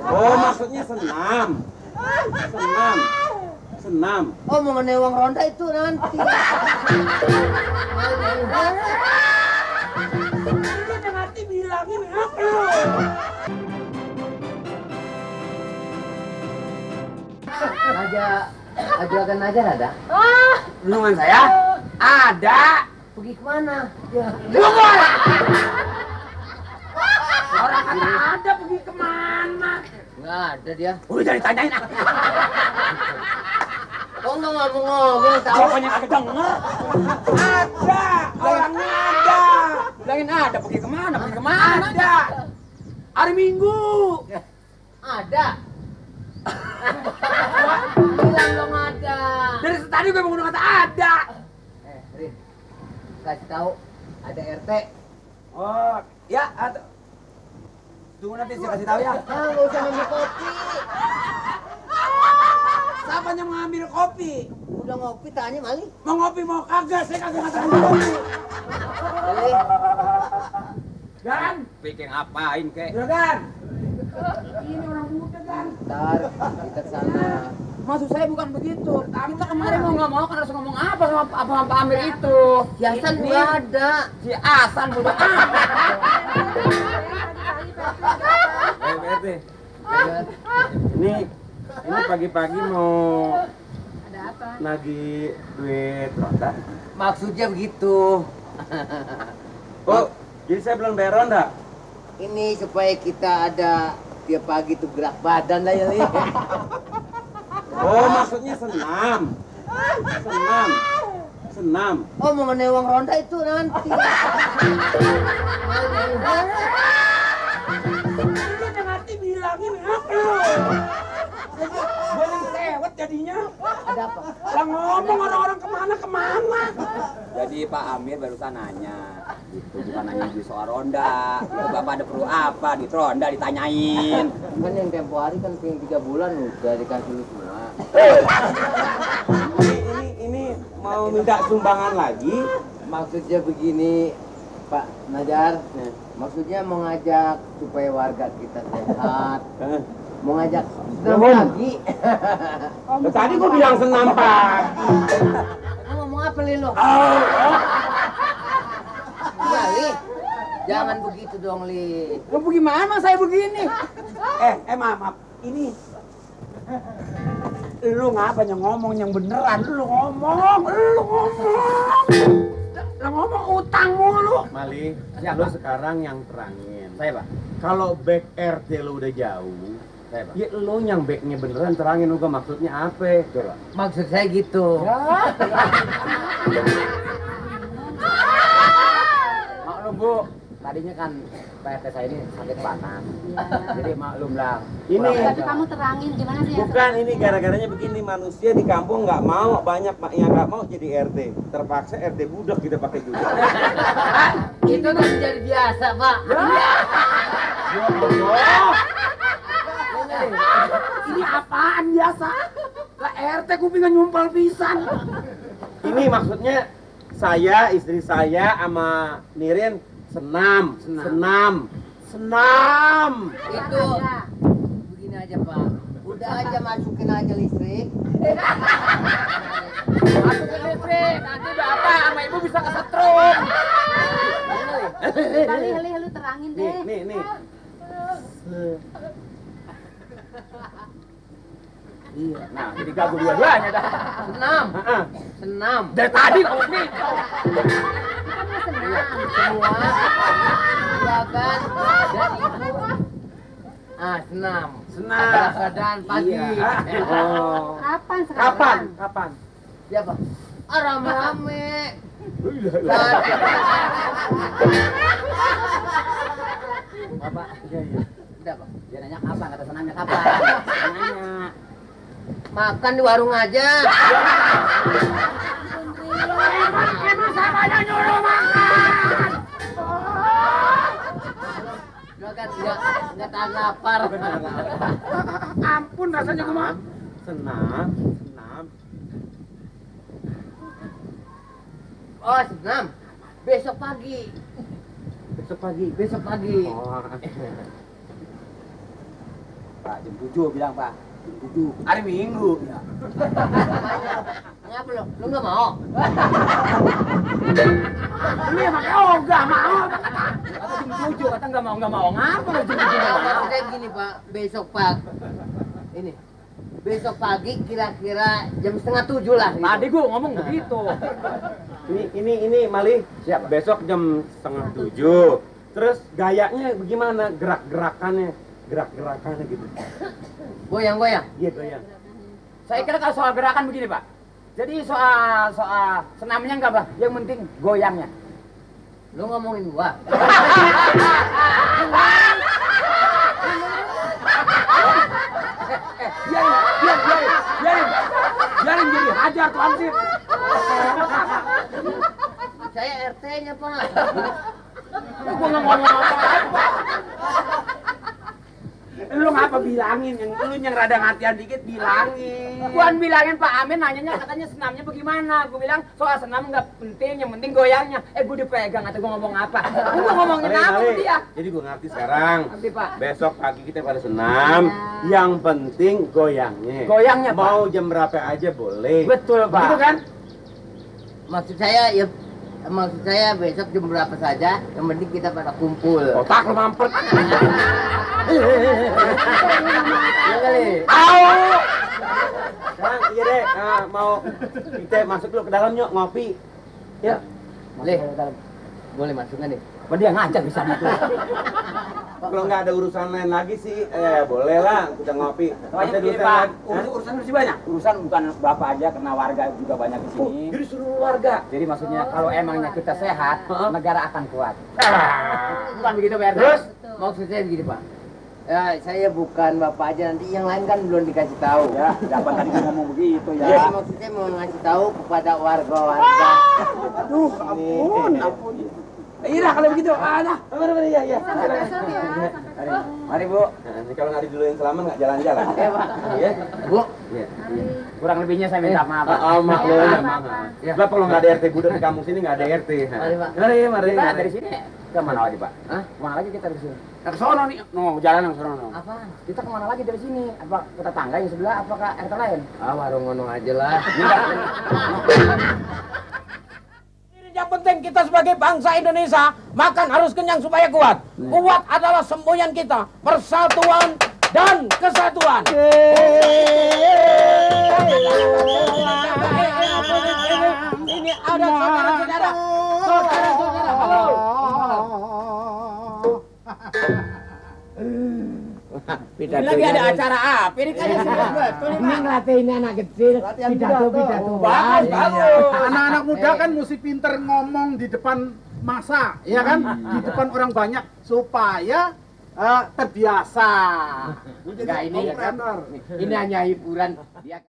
Oh, maksudnya senam. Senam. Senam. Oh, mengenai uang ronda itu nanti. Ini yang nanti bilangin apa? Ajukan Najar ada? Lindungan saya? Ada. Pergi kemana? Ya. Bungol! Orang kata ada, pergi kemana? Nggak ada dia. Udah jangan ditanyain. Kok nggak ngomong-ngomong tahu? Pokoknya kagak denger. Ada. Orangnya ada. Bilangin ada, pergi kemana? Pergi kemana? Ada. Hari Minggu. Ada. Bilang dong ada. Dari tadi gue mau kata ada. Rin, kasih tahu ada RT. Oh, ya. Tunggu nanti saya kasih tahu ya. Nggak usah ngambil kopi. Siapa yang mau ngambil kopi? Udah ngopi tanya Mali. Mau ngopi mau kagak? Saya kagak ngasih kopi. Gan, Bikin ngapain kek? ya Gan. Ini orang muda Gan. Ntar kita sana. Maksud saya bukan begitu. Kita kemarin mau nggak mau kan harus ngomong apa sama Pak Amir itu. Hiasan juga ada. Si Asan udah BRT. Ini pagi-pagi mau nagih duit ronda. Maksudnya begitu. Oh, jadi saya belum bayar ronda? Ini supaya kita ada tiap pagi tuh gerak badan lah ya Li. Oh, maksudnya senam. Senam. Senam. Oh, mengenai uang ronda itu nanti. Ini yang nanti bilangin apa? Gue yang sewet jadinya. Ada apa? Lah ngomong orang-orang kemana-kemana. Jadi Pak Amir barusan nanya. Itu bukan nanya di soal ronda. Itu Bapak ada perlu apa? Di ronda ditanyain. Kan yang tempo hari kan pengen 3 bulan udah dikasih lu semua. Ini mau minta sumbangan lagi. Maksudnya begini, Pak Najar. Maksudnya mau ngajak supaya warga kita sehat. Mau ngajak senam pagi. Tadi gua bilang senam pagi. Kamu ngomong apa Li lo? Ya Li, jangan begitu dong Li. Lu gimana saya begini? Maaf. Ini lu ngapa yang ngomong yang beneran? Lu ngomong. Lu ngomong utang mulu. Mali, lu sekarang yang terangin. Saya Pak. Kalau back RT lu udah jauh, Saya Pak. ya lu yang backnya beneran terangin lu maksudnya apa? Coba. Maksud saya gitu. Maklum Bu, tadinya kan PRT saya ini sakit panas. Jadi maklum lah. Ini Tapi kamu terangin gimana sih? bukan ini gara-garanya begini, manusia di kampung nggak mau, banyak yang nggak mau jadi RT, terpaksa RT budak kita pakai juga. Itu kan jadi biasa, Pak. Ini apaan biasa? Lah RT kupingnya nyumpal pisan. Ini maksudnya saya, istri saya sama Nirin senam. Itu begini aja, Pak. Udah aja masukin aja listrik. Masukin listrik, nanti Bapak sama Ibu bisa kesetrum. Kali lu terangin deh. Nih. Iya, nah jadi gagu dua-duanya dah. Senam. Dari tadi kopi. Kamu senang. Semua. Ya kan? Dan ibu. Senam. Kadang pagi. Iya. Oh. Kapan sekarang? Kapan? Siapa? Rame-rame. Bapak, Iya. udah Pak. Dia nanya kapan, kata senamnya kapan. Nanya. Makan di warung aja. Emang samanya nyuruh makan. Lo kan nggak tahan lapar. Ampun rasanya gue mah. Senam. Oh, senam. Besok pagi. Besok pagi. Besok pagi. Oh. Pak, jam 7 bilang Pak. Jam 7. Hari Minggu. Ngapa lu? Lu nggak mau? Ini pakai ogah mau. Kata jam 7, kata nggak mau. Ngapa lu jam 7 nggak mau? Maksudnya gini Pak, besok pagi kira-kira jam setengah 7 lah. Gitu. Tadi gua ngomong begitu. Ini Mali. Siap. Besok jam setengah 7. Terus gayanya bagaimana? Gerak-gerakannya gitu. Goyang-goyang. Iya goyang. Saya kira kalau soal gerakan begini Pak. Jadi soal senamnya enggak Pak, yang penting goyangnya. Lu ngomongin gua. Biarin jadi hajar tuh Ansip. Saya RT-nya Pak. Gua nggak ngomong apa-apa. Lu ngapa bilangin? Lu yang rada ngatian dikit bilangin. Bukan bilangin Pak Amin, nanyanya katanya senamnya bagaimana. Gue bilang soal senam nggak penting, yang penting goyangnya. Gue dipegang atau gue ngomong apa? Gue ngomongin Mali, apa Mali. sama dia? Jadi gue ngerti sekarang. Ngerti, Pak. Besok pagi kita pada senam. Yang penting goyangnya. Goyangnya, Pak. Mau jam berapa aja boleh. Betul Pak. Begitu kan? Maksud saya besok jam berapa saja, yang penting kita pada kumpul. Otak lu mampet. Iya kali. Sekarang iya deh, mau kita masuk dulu ke dalam yuk ngopi. Ya. Boleh. Boleh masuk nggak nih? Apa dia ngajak bisa gitu? Kalau nggak ada urusan lain lagi sih, boleh lah kita ngopi. Soalnya begini urusan Pak, lagi. Hah? urusan masih banyak. Urusan bukan Bapak aja, karena warga juga banyak di Oh, sini. jadi seluruh warga. Jadi maksudnya kalau emangnya kita sehat, negara akan kuat. Bukan begitu Pak RT? Terus? Maksud saya begini Pak. Saya bukan bapak aja, nanti yang lain kan belum dikasih tahu. Ya, dapat tadi gua ngomong begitu ya. Jadi maksudnya mau ngasih tahu kepada warga-warga. Aduh, ampun. Iya kalau begitu, ada. Mari, ya. Sampai besok ya. Mari Bu. Nah, nanti kalau nggak diduluin selamat nggak jalan-jalan. Pak. Iya. Bu, Iya. Kurang lebihnya saya minta maaf. Pak. Maklum. Ya. Sebab kalau nggak ada RT budak di kampung sini nggak ada RT. Mari, Pak. Mari. Kita dari sini ke mana lagi Pak? Hah? Kemana lagi kita dari sini? Ke sono nih, jalan yang sono. Apa? Kita kemana lagi dari sini? Apa ke tetangga yang sebelah? Apakah RT lain? Warung ngono aja lah. Yang penting kita sebagai bangsa Indonesia makan harus kenyang supaya kuat. Kuat adalah semboyan kita, persatuan dan kesatuan. Ini ada saudara-saudara. Saudara-saudara. Halo. Ini lagi ada acara apa? Ini kayaknya serius betul nih, Pak. Ngelatihin anak kecil, pidato. Bagus, bagus. Anak-anak muda kan mesti pinter ngomong di depan masa, ya kan? Di depan orang banyak supaya terbiasa. Enggak ini ya kan? Ini hanya hiburan. Dia